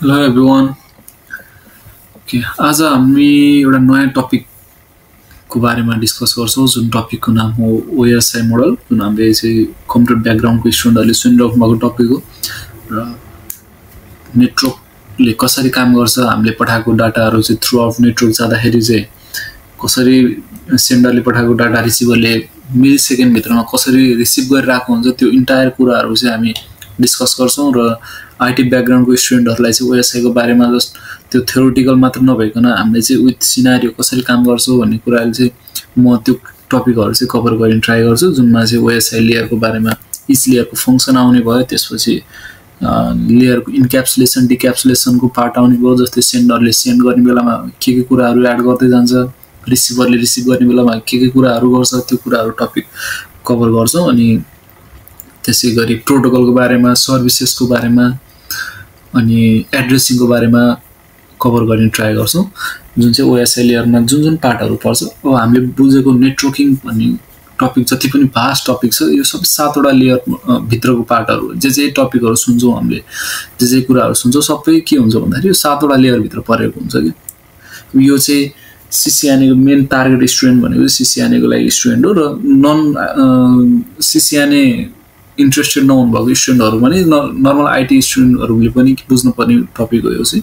Hello everyone. Okay, आज हामी एउटा नयाँ टपिकको बारेमा डिस्कस गर्छौं जुन टपिकको नाम हो OSI मोडल जुन हामीले चाहिँ कम्प्युटर ब्याकग्राउन्डको स्टुडेन्टहरुले सुनिराख्नु भएको टपिक हो र नेटवर्कले कसरी काम गर्छ हामीले पठाएको डाटाहरु चाहिँ थ्रु आउट नेटवर्क जाँदाखेरि चाहिँ कसरी सेन्डरले पठाएको डाटा रिसिभरले मिली सेकेन्ड भित्रमा कसरी रिसिभ गरिरहेको हुन्छ त्यो इन्टायर कुराहरु चाहिँ हामी डिस्कस गर्छौं र आईटी ब्याकग्राउन्डको स्टुडेन्टहरुलाई चाहिँ OSI को बारेमा जस्ट त्यो थ्योरेटिकल मात्र नभइकन हामीले चाहिँ विथ सिनारियो कसरी काम गर्छ भन्ने कुराले चाहिँ म त्यो टपिकहरु चाहिँ कभर गर्न ट्राई गर्छु जुनमा चाहिँ OSI लेयरको बारेमा इच लेयरको फंक्सन आउने भयो त्यसपछि लेयरको इन्क्याप्सुलेसन डिक्याप्सुलेसनको पार्ट आउने भयो जस्तै सेन्डरले सेन्ड गर्ने बेलामा के कुराहरु एड गर्दै जान्छ रिसिभरले रिसिभ गर्ने बेलामा के कुराहरु गर्छ त्यो कुराहरु टपिक कभर गर्छौं अनि त्यसैगरी प्रोटोकलको बारेमा सर्भिसेसको बारेमा अनि एड्रेसिङको बारेमा कभर गर्ने ट्राई गर्छौं जुन चाहिँ OSI लेयरमा जुन पार्टहरु पर्छ अब हामीले बुझेको नेटवर्किङ भन्ने टपिक जति पनि भास्ट टपिक छ यो सबै 7 वटा लेयर भित्रको पार्टहरु जे टपिकहरु सुन्छौं हामीले जे कुराहरु सुन्छौं सबै के हुन्छ भन्दाखेरि यो 7 वटा लेयर भित्र परेको हुन्छ के यो चाहिँ CCNA को मेन टार्गेट स्टुडेन्ट भनेको CCNA को लागि स्टुडेन्ट हो र नन CCNA इन्ट्रेस्टेड नहुनु भएको स्टुडेन्टहरु पनि नर्मल आईटी स्टुडेन्टहरुले पनि बुझ्नु पर्ने टपिक हो यो चाहिँ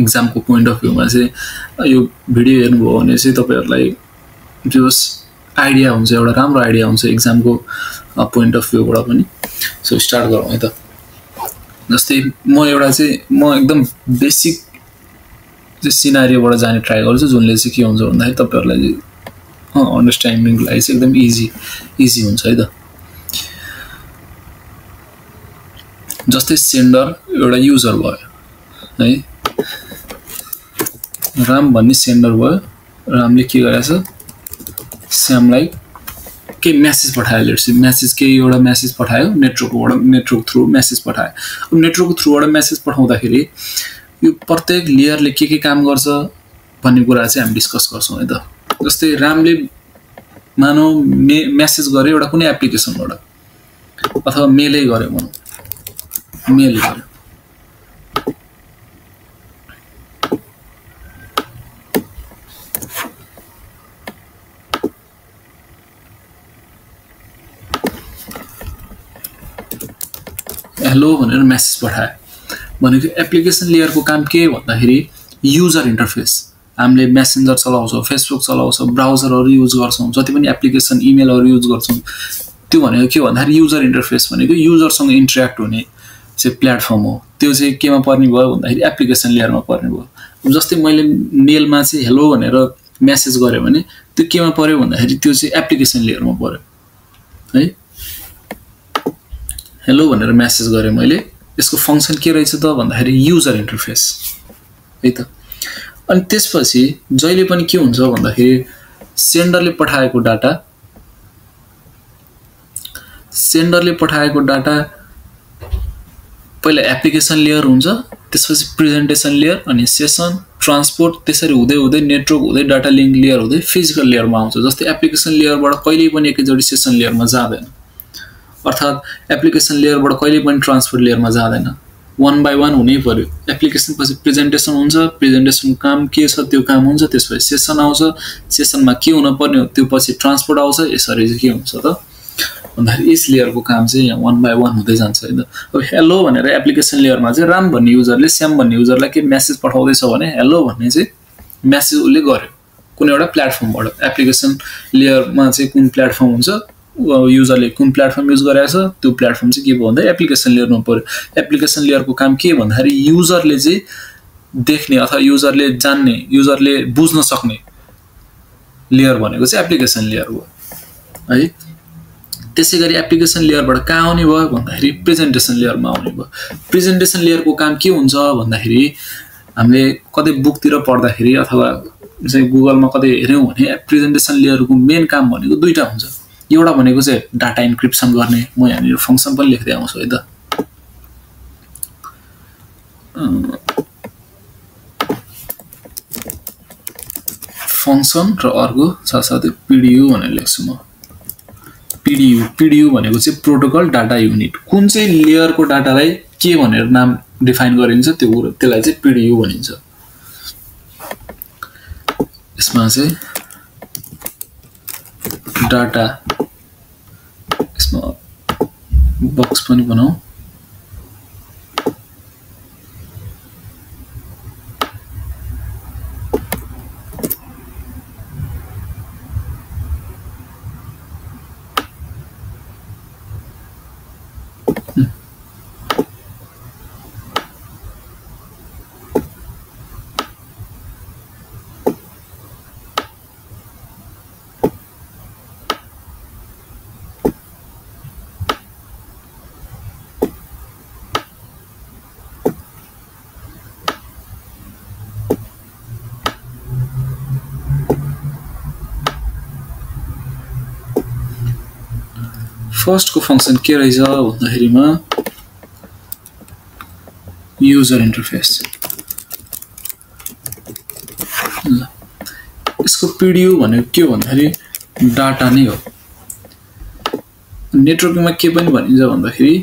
एक्जामको पोइन्ट अफ भ्यूमा चाहिँ यो भिडियो हेर्नुभयो भने चाहिँ तपाईहरुलाई जस आइडिया हुन्छ एउटा राम्रो आइडिया हुन्छ एक्जामको पोइन्ट अफ भ्यूबाट पनि सो स्टार्ट गरौँ है त जस्तै म एकदम बेसिक चाहिँ सिनारियोबाट जाने ट्राई गर्छु जुनले चाहिँ के हुन्छ भन्दाखेरि तपाईहरुलाई अन्डरस्ट्यान्डिङको लागि चाहिँ एकदम इजी हुन्छ है त जस्तै सेन्डर एउटा युजर भयो है राम भन्ने सेन्डर भयो रामले के गरेछ स्यामलाई के मेसेज पठायो लेट्स मेसेज के एउटा मेसेज पठायो नेटवर्क थ्रु मेसेज पठायो अब नेटवर्क थ्रुबाट मेसेज पठाउँदाखेरि यो प्रत्येक लेयरले के काम गर्छ भन्ने कुरा चाहिँ हामी डिस्कस गर्छौं है त जस्तै रामले मानौ मेसेज गर्यो एउटा कुनै एप्लिकेसनबाट अथवा मेलै गर्यो भनौं मेल गर्यो हेलो भनेर मेसेज पठायो भनेको एप्लिकेसन लेयरको काम के भन्दाखेरि युजर इन्टरफेस हामीले मेसेन्जर चलाउँछौं फेसबुक चलाउँछौं ब्राउजरहरु युज गर्छौं जति पनि एप्लिकेसन इमेलहरु युज गर्छौं त्यो भनेको के भन्दाखेरि युजर इन्टरफेस भनेको युजरसँग इन्टरेक्ट हुने चाहिँ प्लेटफर्म हो त्यो चाहिँ केमा पर्ने भयो भन्दाखेरि एप्लिकेसन लेयरमा पर्ने भयो जस्तै मैले मेलमा चाहिँ हेलो भनेर मेसेज गरे भने त्यो केमा पर्यो भन्दाखेरि त्यो चाहिँ एप्लिकेसन लेयरमा पर्यो है हेलो भनेर मेसेज गरे मैले यसको फंक्सन के रहेछ त भन्दाखेरि युजर इन्टरफेस है त अनि त्यसपछि जहिले पनि के हुन्छ भन्दाखेरि सेन्डरले पठाएको डाटा पहिला एप्लिकेसन लेयर हुन्छ त्यसपछि प्रेजेन्टेसन लेयर अनि सेसन ट्रान्सपोर्ट त्यसरी हुँदै नेटवर्क हुँदै डाटा लिंक लेयर हुँदै फिजिकल लेयरमा आउँछ जस्तै एप्लिकेसन लेयरबाट कहिल्यै पनि एकैचोटी सेसन लेयरमा जाँदैन अर्थात एप्लिकेसन लेयरबाट कहिल्यै पनि ट्रान्सपोर्ट लेयरमा जाँदैन वन बाइ वन हुनै पर्यो एप्लिकेसन पछि प्रेजेन्टेसन हुन्छ प्रेजेन्टेसन काम के छ त्यो काम हुन्छ त्यसपछि सेसन आउँछ सेसनमा के हुन पर्ने हो त्यो पछि ट्रान्सपोर्ट आउँछ यसरी चाहिँ के हुन्छ त भन्दाखेरि इच लेयरको काम चाहिँ यहाँ वन बाइ वन हुँदै जान्छ हैन अब हेलो भनेर एप्लिकेसन लेयरमा चाहिँ राम भन्ने युजरले स्याम भन्ने युजरलाई के मेसेज पठाउँदैछ भने हेलो भन्ने चाहिँ मेसेज उले गर्यो कुनै एउटा प्लेटफर्मबाट एप्लिकेसन लेयरमा चाहिँ कुन प्लेटफर्म हुन्छ युजरले कुन प्लेटफर्म युज गरेछ त्यो प्लेटफर्म चाहिँ के भयो भन्दा एप्लिकेसन लेयरमा पर्यो एप्लिकेसन लेयरको काम के भन्दाखेरि युजरले चाहिँ देख्ने अथवा युजरले जान्ने युजरले बुझ्न सक्ने लेयर भनेको चाहिँ एप्लिकेसन लेयर हो है त्यसैगरी एप्लिकेसन लेयरबाट कहाँ आउने भयो भन्दाखेरि प्रेजेन्टेसन लेयरमा आउने भयो प्रेजेन्टेसन लेयरको काम के हुन्छ भन्दाखेरि हामीले कतै बुकतिर पढ्दाखेरि अथवा चाहिँ गुगलमा कतै हेर्यौं भने प्रेजेन्टेसन लेयरको मेन काम भनेको दुईटा हुन्छ एउटा भनेको चाहिँ डाटा इन्क्रिप्सन गर्ने म यहाँ फंक्सन पनि लेख्दै आउँछु है त फंक्सन र अर्को साथसाथै PDU भनेर लेख्छु म PDU भनेको चाहिँ प्रोटोकल डाटा युनिट कुन चाहिँ लेयरको डाटालाई के भनेर नाम डिफाइन गरिन्छ त्यसलाई चाहिँ PDU भनिन्छ। यसमा चाहिँ डाटा यसमा बक्स पनि बनाऊ। फर्स्ट को फंक्शन के रहेछ भन्दाखेरिमा युजर इन्टरफेस। ल यसको PDU भनेको के भन्दाखेरि डाटा नै हो। नेटवर्किङमा के पनि भनिन्छ भन्दाखेरि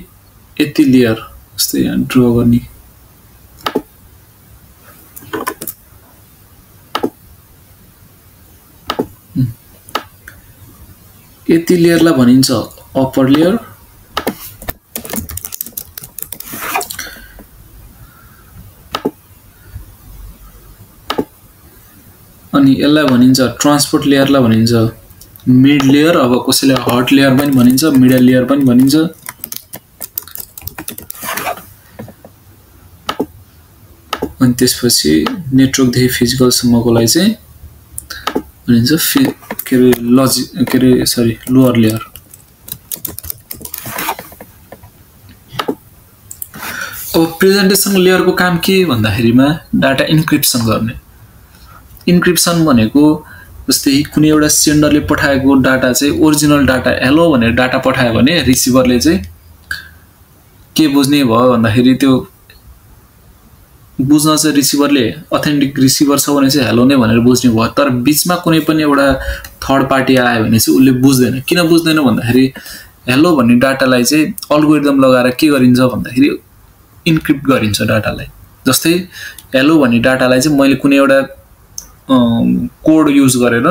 यति लेयर जस्तै यहाँ ड्रा गर्ने यति लेयरलाई भनिन्छ अप्पर लेयर, अनि यसलाई भनिन्छ ट्रान्सपोर्ट लेयरलाई भनिन्छ मिड लेयर। अब कसैले हट लेयर पनि भनिन्छ, मिडल लेयर पनि भनिन्छ। अनि त्यसपछि नेटवर्कदेखि फिजिकलसम्मकोलाई चाहिँ भनिन्छ लोअर लेयर। अब प्रेजेन्टेसन लेयरको काम के भन्दाखेरिमा डाटा इन्क्रिप्सन गर्ने। इन्क्रिप्सन भनेको जस्तै कुनै एउटा सेन्डरले पठाएको डाटा चाहिँ ओरिजिनल डाटा हेलो भनेर डाटा पठायो भने रिसिभरले चाहिँ के बुझ्ने भयो भन्दाखेरि त्यो बुझ्न चाहिँ रिसिभरले अथेन्टिक रिसिभर छ भने चाहिँ हेलो नै भनेर बुझ्ने भयो। तर बीचमा कुनै पनि एउटा थर्ड पार्टी आयो भने चाहिँ उसले बुझ्दैन। किन बुझ्दैन भन्दाखेरि हेलो भन्ने डाटालाई चाहिँ अल्गोरिदम लगाएर के गरिन्छ भन्दाखेरि इन्क्रिप्ट गरिन्छ डाटालाई। जस्तै हेलो भन्ने डाटालाई चाहिँ मैले कुनै एउटा कोड युज गरेर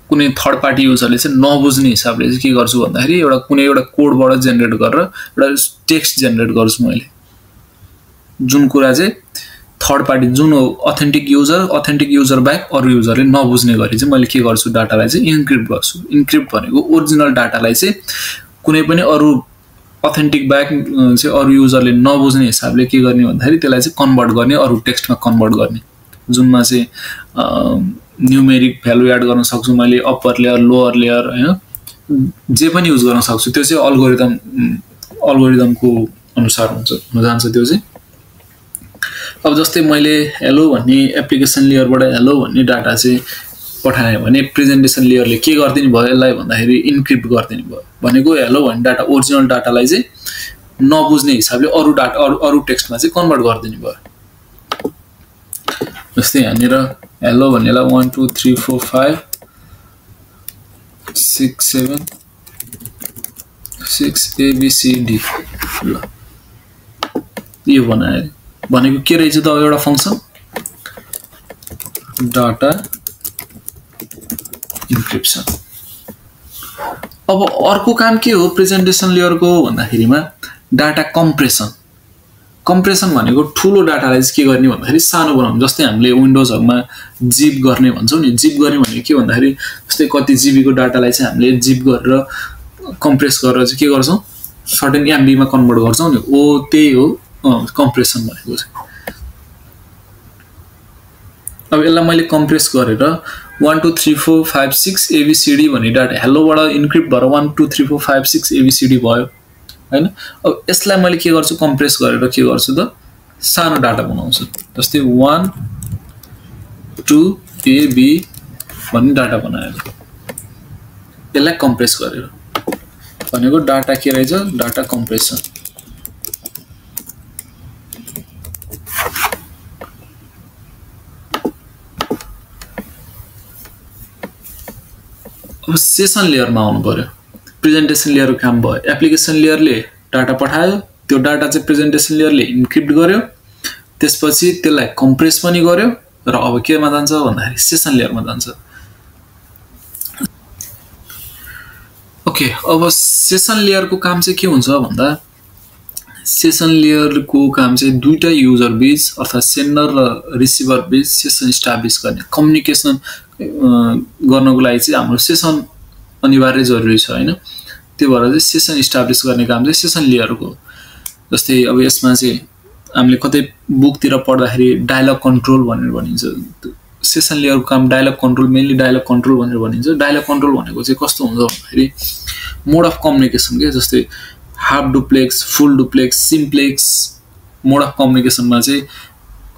कुनै थर्ड पार्टी युजरले चाहिँ नबुझ्ने हिसाबले चाहिँ के गर्छु भन्दाखेरि कुनै एउटा कोडबाट जेनेरेट गरेर एउटा टेक्स्ट जेनेरेट गर्छु मैले, जुन कुरा चाहिँ थर्ड पार्टी जुन अथेन्टिक युजर बाहेक अरू युजरले नबुझ्ने गरी चाहिँ मैले के गर्छु डाटालाई चाहिँ इन्क्रिप्ट गर्छु। इन्क्रिप्ट भनेको ओरिजिनल डाटालाई चाहिँ कुनै पनि अरू अथेन्टिक बाहेक चाहिँ अरू युजरले नबुझ्ने हिसाबले के गर्ने भन्दाखेरि त्यसलाई चाहिँ कन्भर्ट गर्ने, अरू टेक्स्टमा कन्भर्ट गर्ने, जुनमा चाहिँ न्युमेरिक भ्यालु एड गर्न सक्छु मैले, अप्पर लेयर लोअर लेयर हैन जे पनि युज गर्न सक्छु। त्यो चाहिँ अल्गोरिदमको अनुसार हुन जान्छ त्यो चाहिँ। अब जस्तै मैले हेलो भन्ने एप्लिकेसन लेयरबाट हेलो भन्ने डाटा चाहिँ पठाएँ भने प्रेजेन्टेसन लेयरले के गरिदिनु भयो यसलाई भन्दाखेरि इन्क्रिप्ट गरिदिनु भयो। भनेको हेलो भन्ने डाटा ओरिजिनल डाटालाई चाहिँ नबुझ्ने हिसाबले अरू टेक्स्टमा चाहिँ कन्भर्ट गरिदिनु भयो। जस्तै यहाँनिर हेलो भन्नेलाई 1 2 3 4 5 6 7 6 ABCD ल यो बनाए भनेको के रहेछ त एउटा फंक्सन डाटा इन्क्रिप्सन। अब अर्को काम के हो प्रेजेन्टेसन लेयरको भन्दाखेरिमा डाटा कम्प्रेसन। कम्प्रेसन भनेको ठुलो डाटालाई चाहिँ के गर्ने भन्दाखेरि सानो बनाउनु। जस्तै हामीले विन्डोजहरुमा जिप गर्ने भन्छौं नि, जिप गर्ने भनेको के भन्दाखेरि जस्तै कति जीबीको डाटालाई चाहिँ हामीले जिप गरेर कम्प्रेस गरेर चाहिँ के गर्छौं सर्टेन एमबी मा कन्भर्ट गर्छौं नि, ओ त्यही हो कम्प्रेसन भनेको चाहिँ। अब यसलाई मैले कम्प्रेस गरेर 1 2 3 4 5 6 ABCD भन्ने डाटा हेलोबाट इन्क्रिप्ट भएर 1 2 3 4 5 6 ABCD भयो हैन। अब यसलाई मैले के गर्छु कम्प्रेस गरेर के गर्छु त सानो डाटा बनाउँछु। जस्तै 1 2 AB भन्ने डाटा बनाएर यसलाई कम्प्रेस गरेर भनेको डाटा के रहेछ डाटा कम्प्रेसन। अब सेसन लेयरमा आउनु पर्यो। प्रेजेन्टेसन लेयरको काम भयो। एप्लिकेसन लेयरले डाटा पठायो, त्यो डाटा चाहिँ प्रेजेन्टेसन लेयरले इन्क्रिप्ट गर्यो, त्यसपछि त्यसलाई कम्प्रेस पनि गर्यो र अब केमा जान्छ भन्दाखेरि सेसन लेयरमा जान्छ। ओके, अब सेसन लेयरको काम चाहिँ के हुन्छ भन्दा सेसन लेयरको काम चाहिँ दुईटा युजर बीच अर्थात् सेन्डर र रिसिभर बीच सेसन इस्टाब्लिस गर्ने, कम्युनिकेसन गर्नको लागि चाहिँ हाम्रो सेसन अनिवार्य जरुरी छ हैन। त्यो भएर चाहिँ सेसन इस्टाब्लिस गर्ने काम चाहिँ सेसन लेयरको। जस्तै अब यसमा चाहिँ हामीले कतै बुकतिर पढ्दाखेरि डायलग कन्ट्रोल भनेर भनिन्छ। सेसन लेयरको काम dialogue control, mainly dialogue control भनेर भनिन्छ। डायलग कन्ट्रोल भनेको चाहिँ कस्तो हुन्छ भन्दाखेरि मोड अफ कम्युनिकेसन के, जस्तै half duplex, full duplex, simplex mode of कम्युनिकेसनमा चाहिँ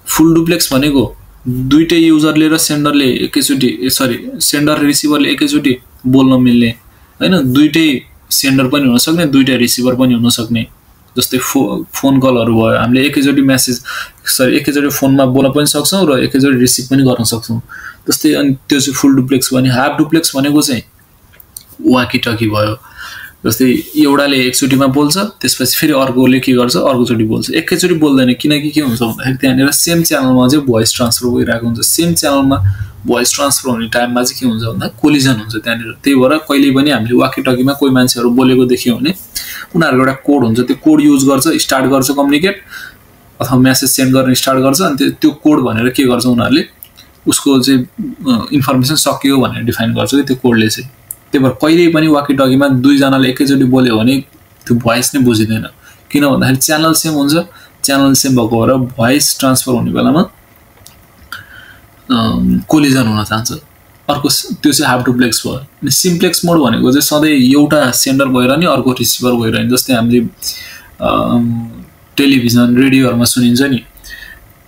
फुल डुप्लेक्स भनेको दुईटै युजरले र सेन्डरले एकैचोटी सेन्डर र रिसिभरले एकैचोटी बोल्न मिल्ने हैन, दुईटै सेन्डर पनि हुन सक्ने, दुईटै रिसिभर पनि हुन सक्ने। जस्तै फोन कलहरु भयो, हामीले एकैचोटी एकैचोटी फोनमा बोल्न पनि सक्छौं र एकैचोटी रिसिभ पनि गर्न सक्छौं। जस्तै अनि त्यो चाहिँ फुल डुप्लेक्स भने। हाफ डुप्लेक्स भनेको चाहिँ वाकी टकी भयो, जस्तै एउटाले एकचोटीमा बोल्छ, त्यसपछि फेरि अर्कोले के गर्छ, अर्कोचोटी बोल्छ। एकैचोटी बोल्दैन, किनकि के हुन्छ भन्दाखेरि त्यहाँनिर सेम च्यानलमा चाहिँ भोइस ट्रान्सफर भइरहेको हुन्छ। सेम च्यानलमा भोइस ट्रान्सफर हुने टाइममा चाहिँ के हुन्छ भन्दा कोलिजन हुन्छ त्यहाँनिर। त्यही भएर कहिले पनि हामीले वाकी टकीमा कोही मान्छेहरु बोलेको देख्यौं भने उनीहरुको एउटा कोड हुन्छ, त्यो कोड युज गर्छ, स्टार्ट गर्छ कम्युनिकेट अथवा मेसेज सेन्ड गर्न स्टार्ट गर्छ। अनि त्यो कोड भनेर के गर्छ उनीहरुले, उसको चाहिँ इन्फर्मेसन सकियो भनेर डिफाइन गर्छ कि त्यो कोडले चाहिँ। त्यही भएर कहिले पनि वाकी टकीमा दुई जनाले एकैचोटी बोल्यो भने त्यो भोइस नै बुझिदैन, किन भन्दाखेरि च्यानल सेम हुन्छ। च्यानल सेम भएको भएर भोइस ट्रान्सफर हुने बेलामा कोलिजन हुन जान्छ। अर्को त्यो चाहिँ हाफ डुप्लेक्स भयो। अनि सिम्प्लेक्स मोड भनेको चाहिँ सधैँ एउटा सेन्डर भइरहने, अर्को रिसिभर भइरहने। जस्तै हामीले टेलिभिजन रेडियोहरुमा सुनिन्छ नि,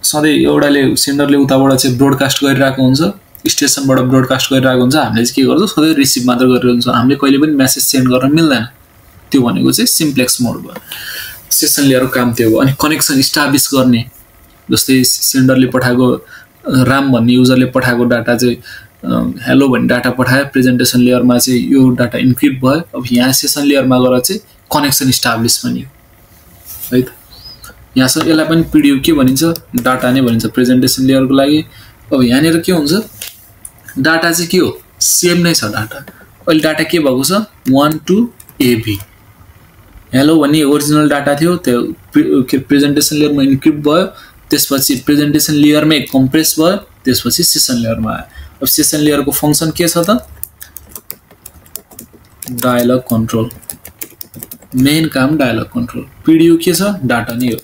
सधैँ एउटाले सेन्डरले उताबाट चाहिँ ब्रोडकास्ट गरिरहेको हुन्छ, स्टेशनबाट ब्रोडकास्ट गरिरहेको हुन्छ, हामीले चाहिँ के गर्छौं सधैँ रिसिभ मात्र गरिरहेको हुन्छ, हामीले कहिले पनि मेसेज सेन्ड गर्न मिल्दैन। त्यो भनेको चाहिँ सिम्प्लेक्स मोड भयो। सेसन लेयरको काम त्यो हो। अनि कनेक्सन इस्टाब्लिस गर्ने, जस्तै सेन्डरले पठाएको राम भन्ने युजरले पठाएको डाटा चाहिँ हेलो भन्ने डाटा पठायो, प्रेजेन्टेसन लेयरमा चाहिँ यो डाटा इन्क्रिप्ट भयो। अब यहाँ सेसन लेयरमा गएर चाहिँ कनेक्सन इस्टाब्लिस पनि है त। यहाँसम्म यसलाई पनि पीडीएफ के भनिन्छ, डाटा नै भनिन्छ प्रेजेन्टेसन लेयरको लागि। अब यहाँनिर के हुन्छ, डाटा चाहिँ के हो, सेम नै छ डाटा। अहिले डाटा के भएको छ, 1 to AB। हेलो भन्ने ओरिजिनल डाटा थियो, त्यो प्रेजेन्टेसन लेयरमा इन्क्रिप्ट भयो, त्यसपछि प्रेजेन्टेसन लेयरमै कम्प्रेस भयो, त्यसपछि सेसन लेयरमा आयो। अब सेसन लेयरको फंक्सन के छ त, डायलग कन्ट्रोल। मेन काम डायलग कन्ट्रोल। पीडीयू के छ, डाटा नै हो।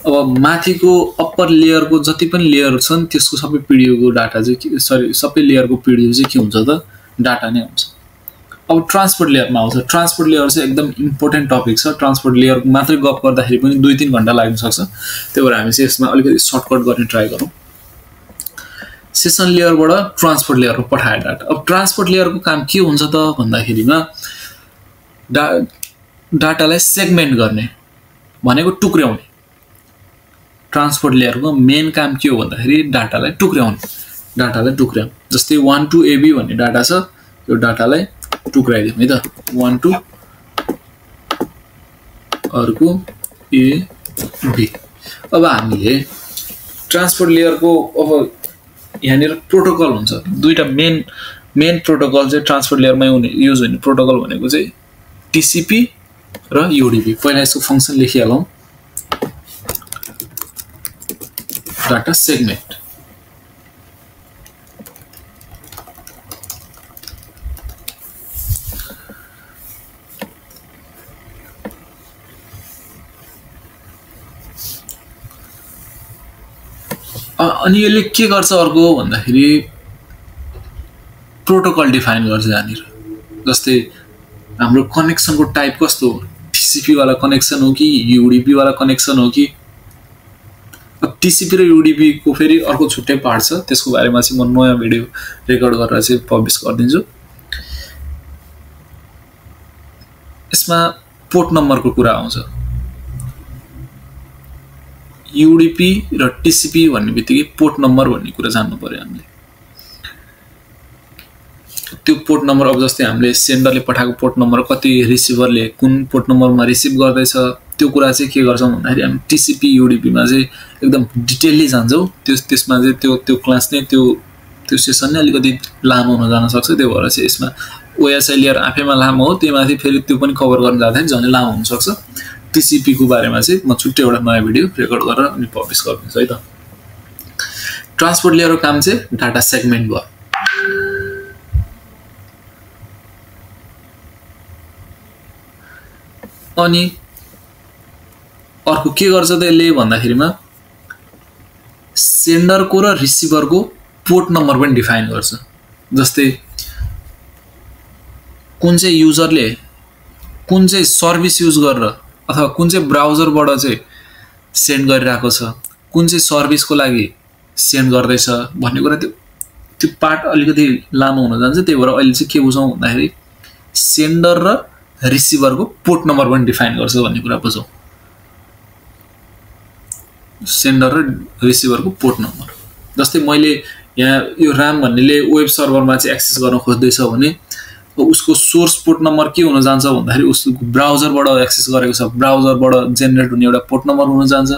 अब माथिको अप्पर लेयरको जति पनि लेयर छन् त्यसको सबै पीडीयू को डाटा चाहिँ सबै लेयरको पीडीयू चाहिँ के हुन्छ त, डाटा नै हुन्छ। अब ट्रान्सपोर्ट लेयरमा आउँछ। ट्रान्सपोर्ट लेयर चाहिँ एकदम इम्पोर्टेन्ट टपिक छ। ट्रान्सपोर्ट लेयर मात्रै गफ गर्दाखेरि पनि 2-3 घण्टा लाग्न सक्छ। त्यही भएर हामी चाहिँ यसमा अलिकति सर्टकट गर्ने ट्राई गरौँ। सेसन लेयरबाट ट्रान्सपोर्ट लेयरमा पठाए डाटा। अब ट्रान्सपोर्ट लेयरको काम के हुन्छ त भन्दाखेरिमा डाटालाई सेगमेन्ट गर्ने भनेको टुक्र्याउने। ट्रान्सपोर्ट लेयरको मेन काम के हो भन्दाखेरि डाटालाई टुक्र्याउने, डाटालाई टुक्र्याउने। जस्तै 1 to AB भन्ने डाटा छ, यो डाटालाई टुक्राइदिउँ है त। 1 to अर्को AB। अब हामीले ट्रान्सपोर्ट लेयरको अब यहाँनिर प्रोटोकल हुन्छ, दुईटा मेन प्रोटोकल चाहिँ ट्रान्सपोर्ट लेयरमा युज हुने प्रोटोकल भनेको चाहिँ TCP र UDP। पहिला यसको फंक्सन लेखिहालौँ। Data segment. अनि यसले के गर्छ अर्को भन्दाखेरि प्रोटोकल डिफाइन गर्छ यहाँनिर। जस्तै हाम्रो कनेक्सनको टाइप कस्तो हो, TCP वाला कनेक्सन हो कि UDP वाला कनेक्सन हो कि। अब TCP र UDP को फेरि अर्को छुट्टै पार्ट छ, त्यसको बारेमा चाहिँ म नयाँ भिडियो रेकर्ड गरेर चाहिँ पब्लिश गरिदिन्छु। यसमा पोर्ट नम्बरको कुरा आउँछ। UDP र TCP भन्ने बित्तिकै पोर्ट नम्बर भन्ने कुरा जान्नु पर्यो हामीले। त्यो पोर्ट नम्बर अब जस्तै हामीले सेन्डरले पठाएको पोर्ट नम्बर कति, रिसिभरले कुन पोर्ट नम्बरमा रिसिभ गर्दैछ, त्यो कुरा चाहिँ के गर्छौँ भन्दाखेरि हामी टिसिपी युडिपीमा चाहिँ एकदम डिटेलली जान्छौँ। त्यसमा चाहिँ त्यो क्लास नै त्यो सेसन नै अलिकति लामो हुन जान सक्छ। त्यो भएर चाहिँ यसमा ओएसआई लेयर आफैमा लामो हो, त्यहीमाथि फेरि त्यो पनि कभर गर्न जाँदाखेरि झनै लामो हुनसक्छ। टिसिपी को बारेमा चाहिँ म छुट्टै एउटा नयाँ भिडियो रेकर्ड गरेर अनि पब्लिस गर्छु है त। ट्रान्सपोर्ट लेयरको काम चाहिँ डाटा सेगमेन्ट भयो। अनि अर्को के गर्छ त यसले भन्दाखेरिमा सेन्डरको र रिसिभरको पोर्ट नम्बर पनि डिफाइन गर्छ। जस्तै कुन चाहिँ युजरले कुन चाहिँ सर्भिस युज गरेर अथवा कुन चाहिँ ब्राउजरबाट चाहिँ सेन्ड गरिरहेको छ, कुन चाहिँ सर्भिसको लागि सेन्ड गर्दैछ भन्ने कुरा त्यो पार्ट अलिकति लामो हुन जान्छ। त्यही भएर अहिले चाहिँ के बुझौँ भन्दाखेरि सेन्डर र रिसिभरको पोर्ट नम्बर पनि डिफाइन गर्छ भन्ने कुरा बुझौँ। सेन्डर र रिसिभरको पोर्ट नम्बर। जस्तै मैले यहाँ यो राम भन्नेले वेब सर्भरमा चाहिँ एक्सेस गर्न खोज्दैछ भने उसको सोर्स पोर्ट नम्बर के हुन जान्छ भन्दाखेरि उसको ब्राउजरबाट एक्सेस गरेको छ, ब्राउजरबाट जेनेरेट हुने एउटा पोर्ट नम्बर हुन जान्छ।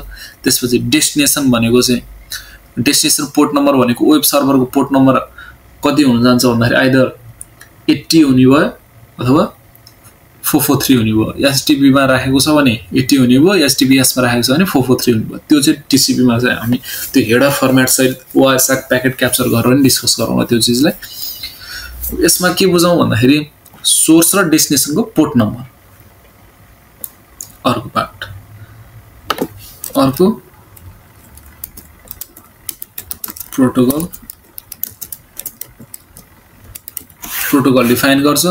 त्यसपछि डेस्टिनेसन भनेको चाहिँ डेस्टिनेसन पोर्ट नम्बर भनेको वेब सर्भरको पोर्ट नम्बर कति हुन जान्छ भन्दाखेरि आइदर 80 हुने भयो अथवा 443 हुने भयो। एचटीपीमा राखेको छ भने 80 हुने भयो, एचटीपीएसमा राखेको छ भने 443 हुने भयो। त्यो चाहिँ टिसिपीमा चाहिँ हामी त्यो हेडर फर्मेट सहित ओआरएसआई प्याकेट क्याप्चर गरेर नि डिस्कस गरौँला त्यो चिजलाई। यसमा के बुझौँ भन्दाखेरि सोर्स र डेस्टिनेसनको पोर्ट नम्बर अर्को पार्ट। अर्को प्रोटोकल डिफाइन गर्छ।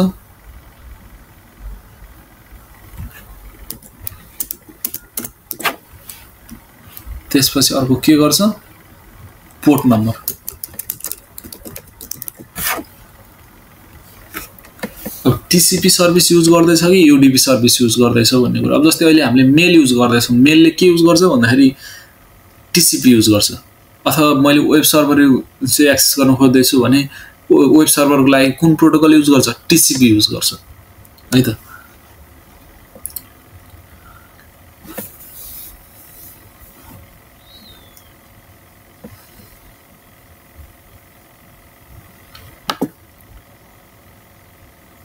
त्यसपछि अर्को के गर्छ पोर्ट नम्बर। अब टिसिपी सर्भिस युज गर्दैछ कि युडिपी सर्भिस युज गर्दैछ भन्ने कुरा। अब जस्तै अहिले हामीले मेल युज गर्दैछौँ, मेलले के युज गर्छ भन्दाखेरि टिसिपी युज गर्छ। अथवा मैले वेब सर्भर चाहिँ एक्सेस गर्न खोज्दैछु भने वेब सर्भरको लागि कुन प्रोटोकल युज गर्छ टिसिपी युज गर्छ है त।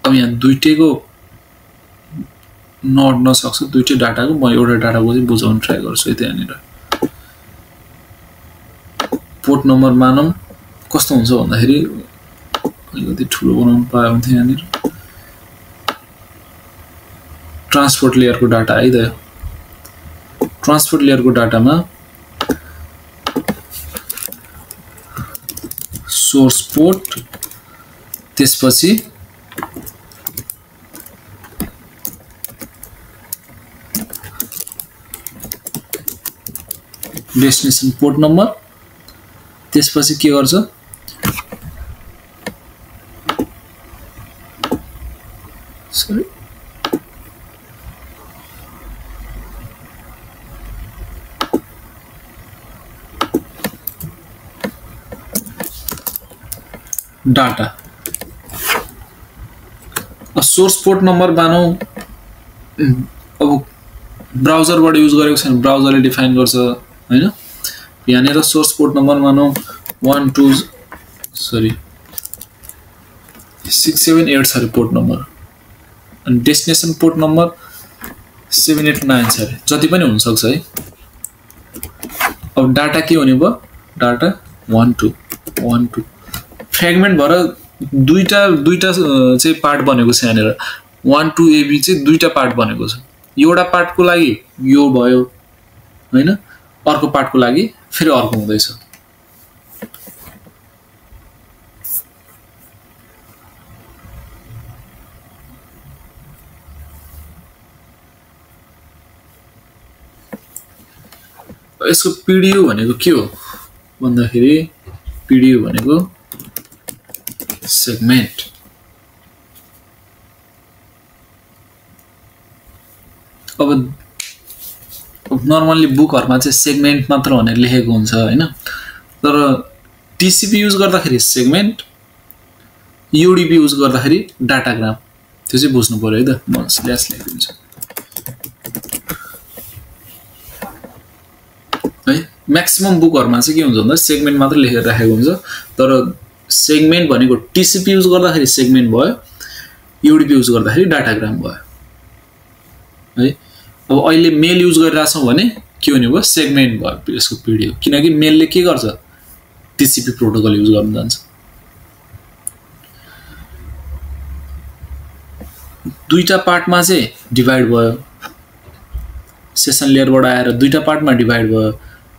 अब यहाँ दुईटैको नअड्न सक्छ, दुईटै डाटाको म एउटा डाटाको चाहिँ बुझाउन ट्राई गर्छु है त। यहाँनिर पोर्ट नम्बर मानौँ कस्तो हुन्छ भन्दाखेरि अलिकति ठुलो बनाउनु पायो भने यहाँनिर ट्रान्सपोर्ट लेयरको डाटा है त। ट्रान्सपोर्ट लेयरको डाटामा सोर्स पोर्ट, त्यसपछि डेस्टिनेसन पोर्ट नम्बर, त्यसपछि के गर्छ डाटा। सोर्स पोर्ट नम्बर मानौँ अब ब्राउजरबाट युज गरेको छैन, ब्राउजरले डिफाइन गर्छ हैन। यहाँनिर सोर्स पोर्ट नम्बर मानौँ 678 छ अरे पोर्ट नम्बर, अनि डेस्टिनेसन पोर्ट नम्बर 789 छ अरे, जति पनि हुन सक्छ है। अब डाटा के हुने भयो, डाटा 12 फ्रेगमेन्ट भएर दुईटा चाहिँ पार्ट बनेको छ। यहाँनिर 1 2 AB चाहिँ दुईटा पार्ट बनेको छ। एउटा पार्टको लागि यो भयो हैन, अर्को पार्टको लागि फेरि अर्को हुँदैछ। यसको पीडीयू भनेको के हो भन्दाखेरि पीडीयू भनेको सेगमेन्ट। अब नर्मली बुकहरुमा चाहिँ सेगमेन्ट मात्र भनेर लेखेको हुन्छ हैन, तर टिसिपी युज गर्दाखेरि सेगमेन्ट, युडीपी युज गर्दाखेरि डाटाग्राम, त्यो चाहिँ बुझ्नु पर्यो है त। म स्ल्याश लेखिदिन्छु। है। म्याक्सिमम बुकहरुमा चाहिँ के हुन्छ भन्दा सेगमेन्ट मात्र लेखेर राखेको हुन्छ, तर सेगमेन्ट भनेको टीसीपी युज गर्दाखेरि सेगमेन्ट भयो, यूडीपी युज गर्दाखेरि डाटाग्राम भयो है। अब अहिले मेल युज गरिरहेछौं भने के हुने भयो, सेगमेन्ट भयो यसको पीडीएफ, किनकि मेलले के गर्छ, टीसीपी प्रोटोकल युज गर्न जान्छ। दुईटा पार्टमा चाहिँ डिभाइड भयो, सेसन लेयरबाट आएर दुईटा पार्टमा डिभाइड भयो।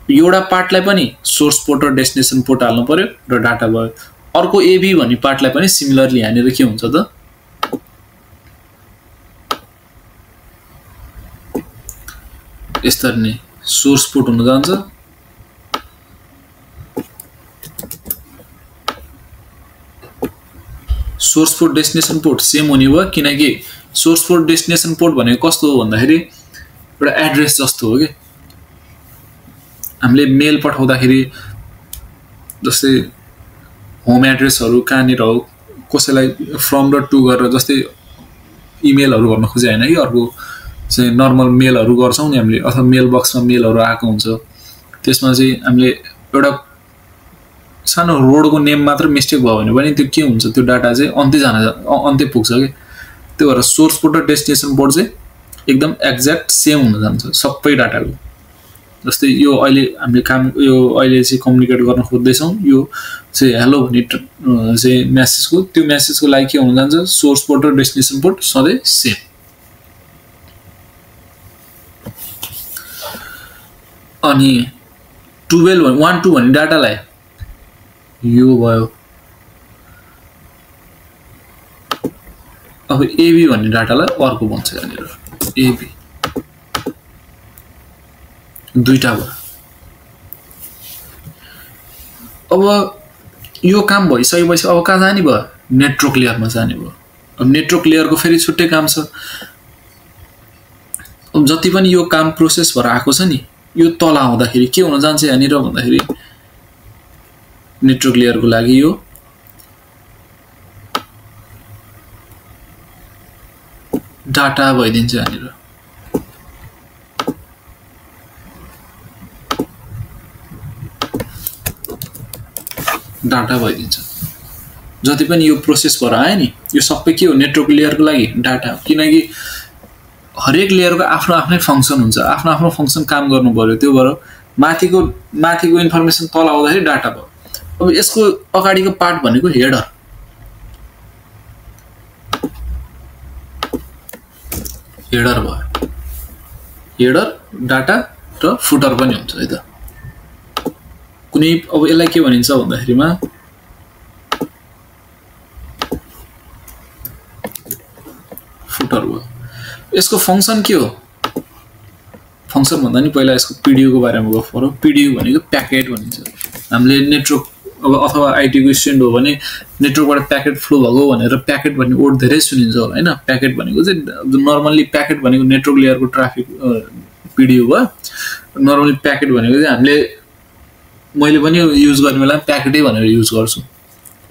एउटा पार्टलाई पनि सोर्स पोर्ट र डेस्टिनेसन पोर्ट हाल्नु पर्यो र डाटा भयो। अर्को एबी भन्ने पार्टलाई पनि सिमिलरली यहाँनिर के हुन्छ त, यसरी नै सोर्स पोर्ट हुन जान्छ, source port destination port same हुने भयो, किनकि सोर्स पोर्ट डेस्टिनेसन पोर्ट भनेको कस्तो हो भन्दाखेरि एउटा एड्रेस जस्तो हो के। हामीले मेल पठाउँदाखेरि जस्तै होम एड्रेसहरु कहाँनिर हो, कसैलाई फ्रम र टु गरेर जस्तै इमेलहरु गर्न खोजे हैन कि, अर्को चाहिँ नर्मल मेलहरु गर्छौं नि हामीले, अथवा मेल बक्समा मेलहरु आएको हुन्छ, त्यसमा चाहिँ हामीले एउटा सानो रोडको नेम मात्र मिस्टेक भयो भने पनि त्यो के हुन्छ, त्यो डाटा चाहिँ अन्त्य पुग्छ के। त्यो भएर सोर्स पोर्ट र डेस्टिनेसन पोर्ट चाहिँ एकदम एक्ज्याक्ट सेम हुन जान्छ सबै डाटाको। जस्तै यो अहिले हामीले यो अहिले चाहिँ कम्युनिकेट गर्न खोज्दैछौं, यो चाहिँ हेलो भन्ने चाहिँ मेसेजको, त्यो मेसेजको लागि के हुन जान्छ, सोर्स पोर्ट र डेस्टिनेसन पोर्ट सधैँ सेम। अनि 12 भन्ने डाटालाई यो भयो। अब एबी भन्ने डाटालाई अर्को भन्छ यहाँनिर, एबी दुईटा भयो। अब यो काम भइसकेपछि अब कहाँ जाने भयो, नेटवर्क लेयरमा जाने भयो। अब नेटवर्क लेयरको फेरि छुट्टै काम छ। अब जति पनि यो काम प्रोसेस भएर आएको छ नि, यो तल आउँदाखेरि के हुन जान्छ यहाँनिर भन्दाखेरि नेटवर्क लेयरको लागि यो डाटा भइदिन्छ यहाँनिर। डाटा भइदिन्छ जति पनि यो प्रोसेस भएर आयो नि, यो सबै के हो, नेटवर्क लेयरको लागि डाटा। किनकि हरेक लेयरको आफ्नो आफ्नै फंक्सन हुन्छ, आफ्नो आफ्नो फंक्सन काम गर्नु पर्यो, त्यो भएर माथिको इन्फर्मेसन तल आउँदाखेरि डाटा भयो। अब यसको अगाडिको पार्ट भनेको हेडर, हेडर भयो। हेडर डाटा र फुटर पनि हुन्छ है त। कुनै अब यसलाई के भनिन्छ भन्दाखेरिमा फुटर भयो। यसको फंक्सन के हो, फंक्सन भन्दा नि पहिला यसको पीडीयू को बारेमा गफ गरौँ। पीडीयू भनेको प्याकेट भनिन्छ। हामीले नेटवर्क अब अथवा आईटी को स्टुडेन्ट हो भने नेटवर्कबाट प्याकेट फ्लो भएको भनेर प्याकेट भन्ने वर्ड धेरै सुनिन्छ होला हैन। प्याकेट भनेको चाहिँ नर्मली प्याकेट भनेको नेटवर्क लेयरको ट्राफिक पीडीयू भयो। नर्मली प्याकेट भनेको चाहिँ हामीले मैले पनि युज गर्ने बेला प्याकेटै भनेर युज गर्छु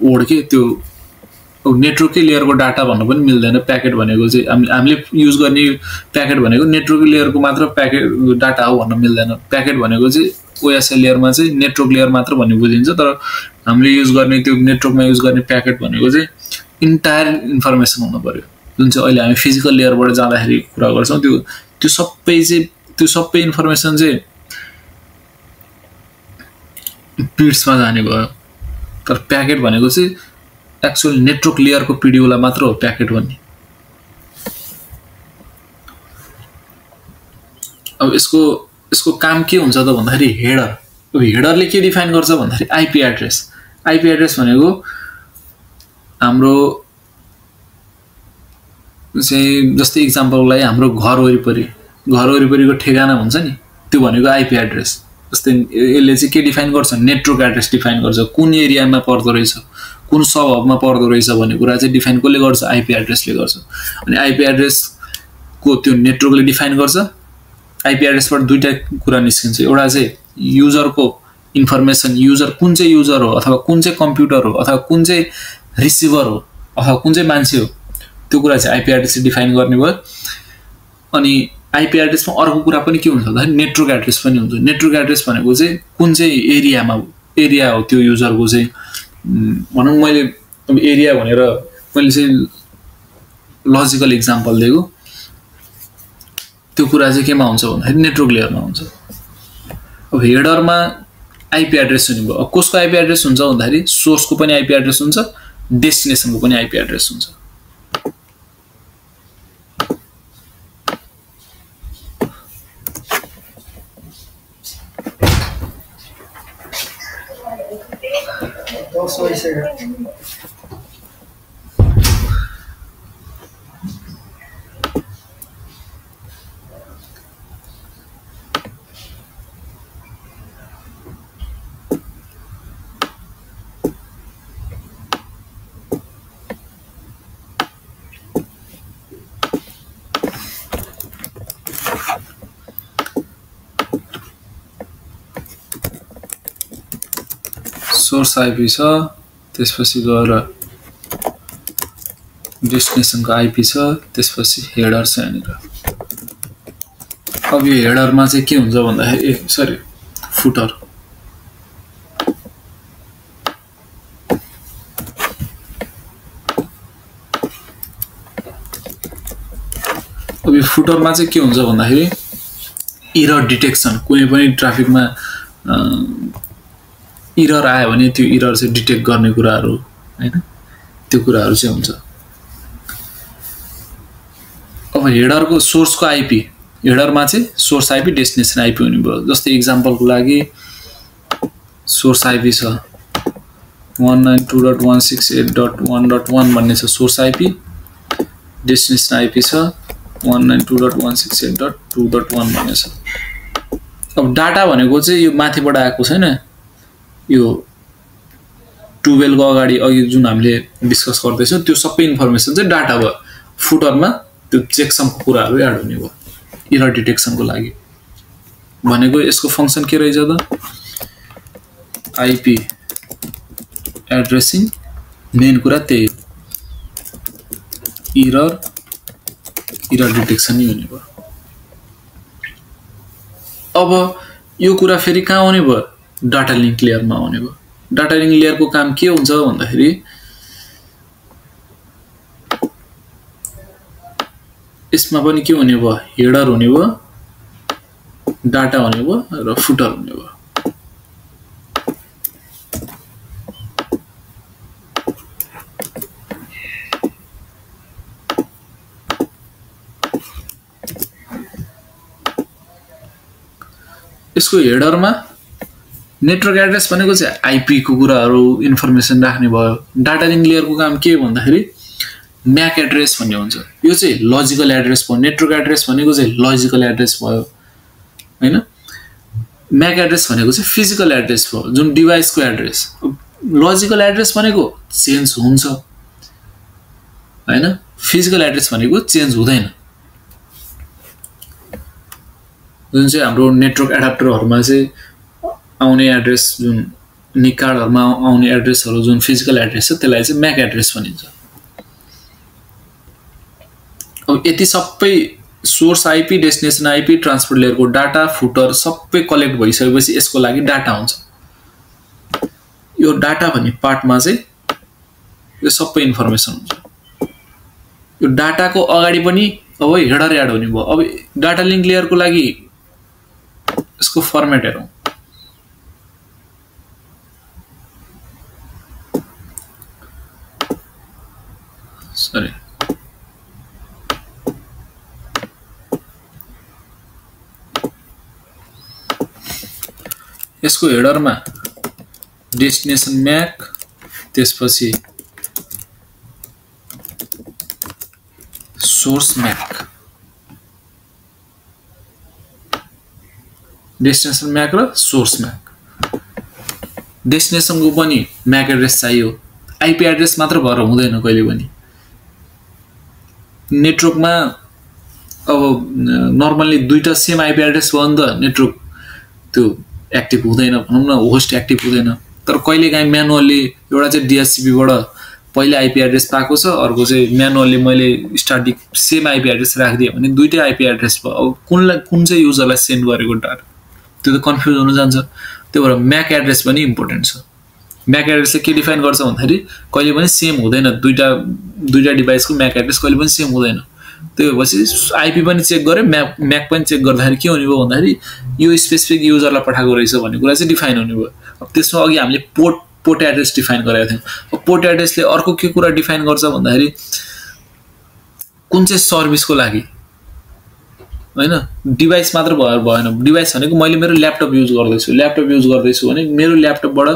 वर्ड के। त्यो नेटवर्कै लेयरको डाटा भन्नु पनि मिल्दैन। प्याकेट भनेको चाहिँ हामीले युज गर्ने प्याकेट भनेको नेटवर्क लेयरको मात्र प्याकेट डाटा हो भन्न मिल्दैन। प्याकेट भनेको चाहिँ ओएसएल लेयरमा चाहिँ नेटवर्क लेयर मात्र भन्ने बुझिन्छ, तर हामीले युज गर्ने त्यो नेटवर्कमा युज गर्ने प्याकेट भनेको चाहिँ इन्टायर इन्फर्मेसन हुनु पर्यो, जुन चाहिँ अहिले हामी फिजिकल लेयरबाट जाँदाखेरि कुरा गर्छौं। त्यो सबै इन्फर्मेसन चाहिँ बिट्समा जाने भयो। तर प्याकेट भनेको चाहिँ एक्चुअल नेटवर्क लेयरको पीडीयूलाई मात्र हो प्याकेट भन्ने। अब यसको काम के हुन्छ त भन्दाखेरि हेडर। अब हेडरले के डिफाइन गर्छ भन्दाखेरि आईपी एड्रेस। आईपी एड्रेस भनेको हाम्रो चाहिँ जस्तै एक्जाम्पललाई हाम्रो घर वरिपरिको ठेगाना हुन्छ नि, त्यो भनेको आईपी एड्रेस। जस्तै यसले चाहिँ के डिफाइन गर्छ, नेटवर्क एड्रेस डिफाइन गर्छ। कुन एरियामा पर्दो रहेछ, कुन सब हबमा पर्दो रहेछ भन्ने कुरा चाहिँ डिफाइन कसले गर्छ, आईपी एड्रेसले गर्छ। अनि आईपी एड्रेसको त्यो नेटवर्कले डिफाइन गर्छ। आईपी एड्रेसबाट दुईटा कुरा निस्किन्छ। एउटा चाहिँ युजरको इन्फर्मेसन, युजर कुन चाहिँ युजर हो अथवा कुन चाहिँ कम्प्युटर हो अथवा कुन चाहिँ रिसिभर हो अथवा कुन चाहिँ मान्छे हो, त्यो कुरा चाहिँ आईपी एड्रेसले डिफाइन गर्ने भयो। अनि आईपी एड्रेसमा अर्को कुरा पनि के हुन्छ भन्दाखेरि नेटवर्क एड्रेस पनि हुन्छ। नेटवर्क एड्रेस भनेको चाहिँ कुन चाहिँ एरिया हो त्यो युजरको चाहिँ, भनौँ मैले अब एरिया भनेर मैले चाहिँ लजिकल इक्जाम्पल दिएको, त्यो कुरा चाहिँ केमा हुन्छ भन्दाखेरि नेटवर्क लेयरमा हुन्छ। अब हेडरमा आईपी एड्रेस हुने भयो। अब कसको आईपी एड्रेस हुन्छ भन्दाखेरि सोर्सको पनि आईपी एड्रेस हुन्छ, डेस्टिनेसनको पनि आईपी एड्रेस हुन्छ। सोर्स आईपी छ, त्यसपछि गएर डेस्टिनेसनको आईपी छ, त्यसपछि हेडर छ यहाँनिर। अब यो हेडरमा चाहिँ के हुन्छ भन्दाखेरि फुटर। अब यो फुटरमा चाहिँ के हुन्छ भन्दाखेरि इरर डिटेक्सन, कुनै पनि ट्राफिकमा इरर आयो भने त्यो इरर चाहिँ डिटेक्ट गर्ने कुराहरू हैन, त्यो कुराहरू चाहिँ हुन्छ। अब हेडरको सोर्सको आईपी, हेडरमा चाहिँ सोर्स आईपी डेस्टिनेसन आईपी हुने भयो। जस्तै इक्जाम्पलको लागि सोर्स आईपी छ 192.168.1.1 भन्ने छ सोर्स आईपी, डेस्टिनेसन आईपी छ 192.168.2.1 भन्ने छ। अब डाटा भनेको चाहिँ यो माथिबाट आएको छैन, यो 12 को अगाडि अघि जुन हामीले डिस्कस गर्दैछौँ त्यो सबै इन्फर्मेसन चाहिँ डाटा भयो। फुटरमा त्यो चेकसमको कुराहरू एड हुने भयो इरर डिटेक्सनको लागि। भनेको यसको फंक्सन के रहेछ त, आईपी एड्रेसिङ, मेन कुरा त्यही इरर डिटेक्सन नै हुने भयो। अब यो कुरा फेरि कहाँ आउने भयो, डाटा लिंक लेयरमा आउने भयो। डाटा लिंक लेयरको काम के हुन्छ भन्दाखेरि यसमा पनि के हुने भयो, हेडर हुने भयो, डाटा हुने भयो र फुटर हुने भयो। यसको हेडरमा नेटवर्क एड्रेस भनेको चाहिँ आईपी को कुराहरू इन्फर्मेसन राख्ने भयो। डाटा लिंक लेयरको काम के भन्दाखेरि म्याक एड्रेस भन्ने हुन्छ, यो चाहिँ लजिकल एड्रेस भयो। नेटवर्क एड्रेस भनेको चाहिँ लजिकल एड्रेस भयो हैन। म्याक एड्रेस भनेको चाहिँ फिजिकल एड्रेस भयो, जुन डिभाइसको एड्रेस। लजिकल एड्रेस भनेको चेन्ज हुन्छ हैन, फिजिकल एड्रेस भनेको चेन्ज हुँदैन। जुन चाहिँ हाम्रो नेटवर्क एडाप्टरहरुमा चाहिँ आउने एड्रेस, जुन निक कार्डहरुमा आउने एड्रेसहरु जुन फिजिकल एड्रेस छ त्यसलाई चाहिँ म्याक एड्रेस भनिन्छ। अब यति सबै source IP, destination IP, transport लेयरको डाटा, फुटर सबै कलेक्ट भइसकेपछि यसको लागि डाटा हुन्छ। यो डाटा भन्ने पार्टमा चाहिँ यो सबै इन्फर्मेसन हुन्छ। यो डाटाको अगाडि पनि अब हेडर एड हुने भयो। अब डाटा लिंक लेयरको लागि यसको फर्मेट हेरौं। सरी, यसको हेडरमा डेस्टिनेसन म्याक, त्यसपछि सोर्स म्याक, डेस्टिनेसन म्याक र सोर्स म्याक। डेस्टिनेसनको पनि म्याक एड्रेस चाहियो, आईपी एड्रेस मात्र भएर हुँदैन कहिले पनि। नेटवर्कमा अब नर्मली दुईटा सेम आईपी एड्रेस भयो नि त नेटवर्क त्यो एक्टिभ हुँदैन, भनौं न होस्ट एक्टिभ हुँदैन। तर कहिलेकाहीँ म्यानुअली एउटा चाहिँ डीएचसीपी बाट पहिला आईपी एड्रेस पाएको छ, अर्को चाहिँ म्यानुअली मैले स्टार्टिङ सेम आईपी एड्रेस राखिदिएँ भने दुईटै आईपी एड्रेस भयो। अब कुन चाहिँ युजरलाई सेन्ड गरेको डाटा त्यो त कन्फ्युज हुन जान्छ। त्यही भएर म्याक एड्रेस पनि इम्पोर्टेन्ट छ। म्याक एड्रेसले के डिफाइन गर्छ भन्दाखेरि कहिले पनि सेम हुँदैन, दुईटा डिभाइसको म्याक एड्रेस कहिले पनि सेम हुँदैन। त्यो भएपछि आईपी पनि चेक गरे, म्याक पनि चेक गर्दाखेरि के हुने भयो भन्दाखेरि यो स्पेसिफिक युजरलाई पठाएको रहेछ भन्ने कुरा चाहिँ डिफाइन हुने भयो। अब त्यसमा अघि हामीले पोर्ट एड्रेस डिफाइन गरेका थियौँ। अब पोर्ट एड्रेसले अर्को के कुरा डिफाइन गर्छ भन्दाखेरि कुन चाहिँ सर्भिसको लागि, हैन डिभाइस मात्र भएन। डिभाइस भनेको मैले मेरो ल्यापटप युज गर्दैछु भने मेरो ल्यापटपबाट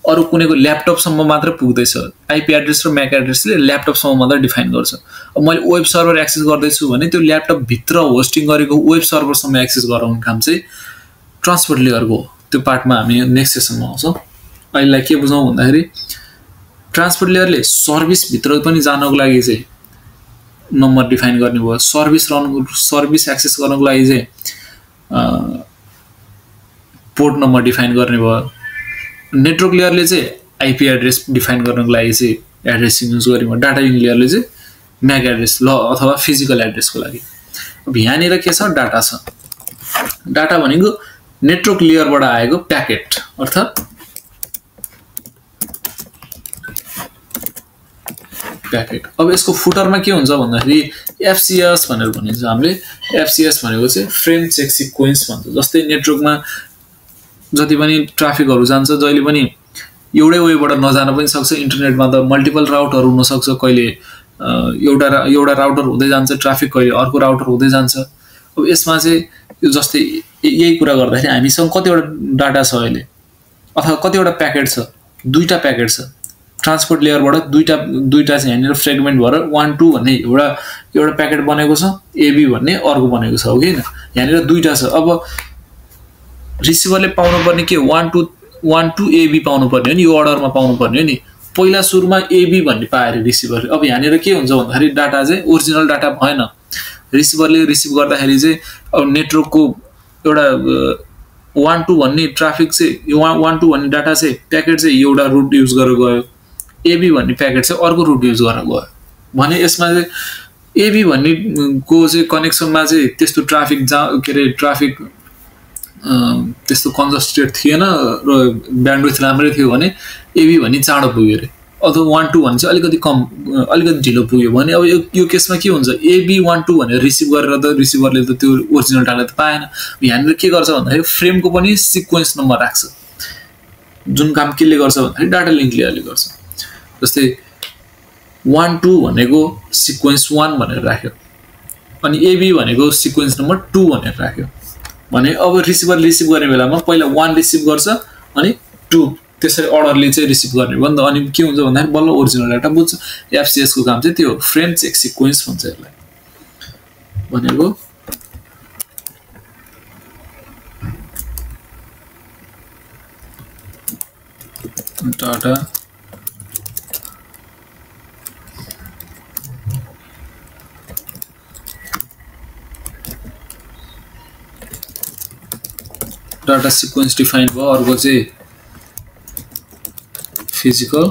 अरू कुनैको ल्यापटपसम्म मात्र पुग्दैछ। आईपी एड्रेस र म्याक एड्रेसले ल्यापटपसम्म मात्र डिफाइन गर्छ। अब मैले वेब सर्भर एक्सेस गर्दैछु भने त्यो ल्यापटप भित्र होस्टिङ गरेको वेब सर्भरसम्म एक्सेस गराउने काम चाहिँ ट्रान्सपोर्ट लेयरको हो। त्यो पार्टमा हामी नेक्स्ट सेसनमा आउँछौँ। अहिलेलाई के बुझौँ भन्दाखेरि ट्रान्सपोर्ट लेयरले सर्भिसभित्र पनि जानको लागि चाहिँ नम्बर डिफाइन गर्ने भयो। सर्भिस एक्सेस गर्नको लागि चाहिँ पोर्ट नम्बर डिफाइन गर्ने भयो। नेटवर्क लेयरले चाहिँ आईपी एड्रेस डिफाइन गर्नको लागि चाहिँ एड्रेसिङ युज गर्ने भयो। डाटा लिङ्क लेयरले चाहिँ म्याक एड्रेस अथवा फिजिकल एड्रेसको लागि। अब यहाँनिर के छ, डाटा छ। डाटा भनेको नेटवर्क लेयरबाट आएको प्याकेट अर्थात् प्याकेट। अब यसको फुटरमा के हुन्छ भन्दाखेरि एफसीएस भनेर भनिन्छ हामीले। एफसीएस भनेको चाहिँ फ्रेम चेक सिक्वेन्स भन्छ। जस्तै नेटवर्कमा जति पनि ट्राफिकहरू जान्छ जहिले पनि एउटै वेबाट नजान पनि सक्छ। इन्टरनेटमा त मल्टिपल राउटहरू हुनसक्छ, कहिले एउटा राउटर हुँदै जान्छ ट्राफिक, कहिले अर्को राउटर हुँदै जान्छ। अब यसमा चाहिँ यो जस्तै यही कुरा गर्दाखेरि हामीसँग कतिवटा डाटा छ अहिले अथवा कतिवटा प्याकेट छ, दुईटा प्याकेट छ। ट्रान्सपोर्ट लेयरबाट दुईटा चाहिँ यहाँनिर फ्रेगमेन्ट भएर 1 2 भन्ने एउटा प्याकेट बनेको छ, एबी भन्ने अर्को बनेको छ, हो कि हैन। यहाँनिर दुईटा छ। अब रिसिभरले पाउनुपर्ने के 1 2 एबी पाउनुपर्ने हो नि, यो अर्डरमा पाउनुपर्ने हो नि। पहिला सुरुमा एबी भन्ने पाएर रिसिभरले। अब यहाँनिर के हुन्छ भन्दाखेरि डाटा चाहिँ ओरिजिनल डाटा भएन। रिसिभरले रिसिभ गर्दाखेरि चाहिँ अब नेटवर्कको एउटा 1 2 भन्ने ट्राफिक चाहिँ यो 1 2 भन्ने डाटा चाहिँ प्याकेट चाहिँ एउटा रुट युज गरेर गयो, एबी भन्ने प्याकेट चाहिँ अर्को रुट युज गरेर गयो भने यसमा चाहिँ एबी भन्ने को चाहिँ कनेक्सनमा चाहिँ त्यस्तो ट्राफिक ट्राफिक त्यस्तो कन्जस्टेड थिएन र ब्यान्डविड्थ राम्रै थियो भने एबी भन्ने चाँडो पुग्यो अरे। अथवा 1 2 भने चाहिँ अलिकति ढिलो पुग्यो भने अब यो केसमा के हुन्छ, एबी 1 2 भनेर रिसिभ गरेर त रिसिभरले त त्यो ओरिजिनल डाटा त पाएन। यहाँनिर के गर्छ भन्दाखेरि फ्रेमको पनि सिक्वेन्स नम्बर राख्छ। जुन काम केले गर्छ भन्दाखेरि डाटा लिङ्क लेयरले गर्छ। जस्तै 1 2 भनेको सिक्वेन्स 1 भनेर राख्यो, अनि एबी भनेको सिक्वेन्स नम्बर 2 भनेर राख्यो भने अब रिसिभर रिसिभ गर्ने बेलामा पहिला 1 रिसिभ गर्छ अनि 2 त्यसरी अर्डरले चाहिँ रिसिभ गर्ने भयो नि त। अनि के हुन्छ भन्दाखेरि बल्ल ओरिजिनल डाटा बुझ्छ। एफसीएस को काम चाहिँ त्यो फ्रेम चेक सिक्वेन्स भन्छ यसलाई भनेको। डाटा सिक्वेन्स डिफाइन भयो। अर्को चाहिँ फिजिकल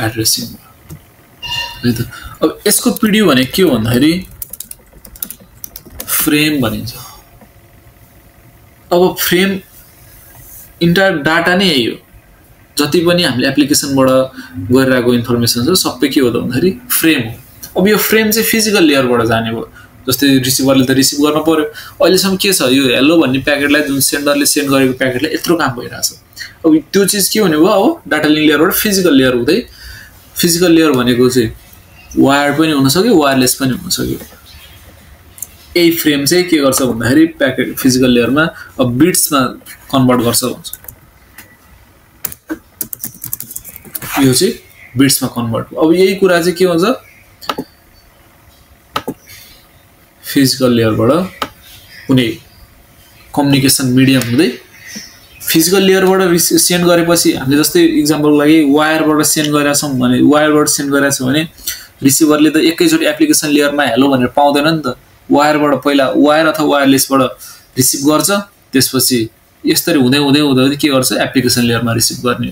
एड्रेसिङ है त। अब यसको पिडियु भने के हो भन्दाखेरि फ्रेम भनिन्छ। अब फ्रेम इन्टायर डाटा नै यही हो। जति पनि हामीले एप्लिकेसनबाट गरिरहेको इन्फर्मेसन छ सबै के हो त भन्दाखेरि फ्रेम हो। अब यो फ्रेम चाहिँ फिजिकल लेयरबाट जाने भयो। जस्तै रिसिभरले त रिसिभ गर्न पर्यो। अहिलेसम्म के छ, यो हेलो भन्ने प्याकेटलाई जुन सेन्डरले सेन्ड गरेको प्याकेटलाई यत्रो काम भइरहेछ। अब त्यो चिज के हुने भयो, अब डाटा लिङ्क लेयरबाट फिजिकल लेयर हुँदै, फिजिकल लेयर भनेको चाहिँ वायर पनि हुन सक्यो, वायरलेस पनि हुन सक्यो। यही फ्रेम चाहिँ के गर्छ भन्दाखेरि प्याकेट फिजिकल लेयरमा अब बिट्समा कन्भर्ट गर्छ भन्छ। यो चाहिँ बिट्समा कन्भर्ट। अब यही कुरा चाहिँ के हुन्छ, फिजिकल लेयरबाट कुनै कम्युनिकेसन मिडियम हुँदै फिजिकल लेयरबाट सेन्ड गरेपछि हामीले जस्तै इक्जाम्पलको लागि वायरबाट सेन्ड गरेका छौँ भने, वायरबाट सेन्ड गरेका छौँ भने रिसिभरले त एकैचोटि एप्लिकेसन लेयरमा हेलो भनेर पाउँदैन नि त। वायरबाट पहिला वायर अथवा वायरलेसबाट रिसिभ गर्छ, त्यसपछि यसरी हुँदै हुँदै हुँदै के गर्छ एप्लिकेसन लेयरमा रिसिभ गर्ने।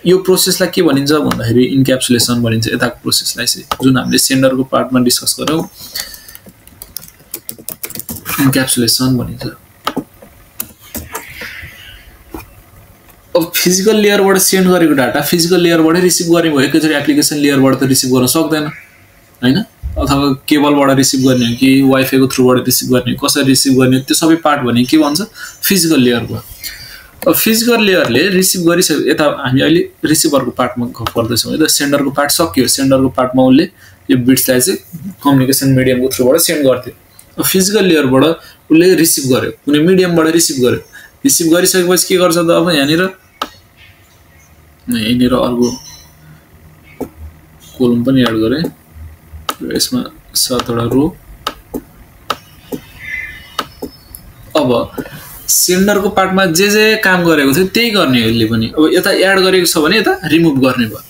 यो प्रोसेसलाई के भनिन्छ भन्दाखेरि इन्क्याप्सुलेसन भनिन्छ यताको प्रोसेसलाई चाहिँ जुन हामीले सेन्डरको पार्टमा डिस्कस गर्यौं इन्क्याप्सुलेसन भनिन्छ अब फिजिकल लेयरबाट सेन्ड गरेको डाटा फिजिकल लेयरबाट रिसिभ गर्ने भयो एकैचोटी एप्लिकेसन लेयरबाट त रिसिभ गर्न सक्दैन हैन अथवा केबलबाट रिसिभ गर्ने हो कि वाइफाई को थ्रुबाट रिसिभ गर्ने कसरी रिसिभ गर्ने त्यो सबै पार्ट भने के भन्छ फिजिकल लेयरको अब फिजिकल लेयरले रिसिभ गरिसक्यो यता हामी अहिले रिसिभरको पार्टमा गफ गर्दैछौँ है सेन्डरको पार्ट सक्यो सेन्डरको पार्टमा उले यो बिट्सलाई चाहिँ कम्युनिकेसन मिडियमको थ्रुबाट सेन्ड गर्थ्यो अब फिजिकल लेयरबाट उले रिसिभ गर्यो कुनै मिडियमबाट रिसिभ गर्यो रिसिभ गरिसकेपछि के गर्छ त अब यहाँनिर अर्को कोलम पनि एड गरे यसमा 7 वटा रो अब सेन्डरको पार्टमा जे काम गरेको थियो त्यही गर्ने यसले पनि अब यता एड गरेको छ भने यता रिमुभ गर्ने भयो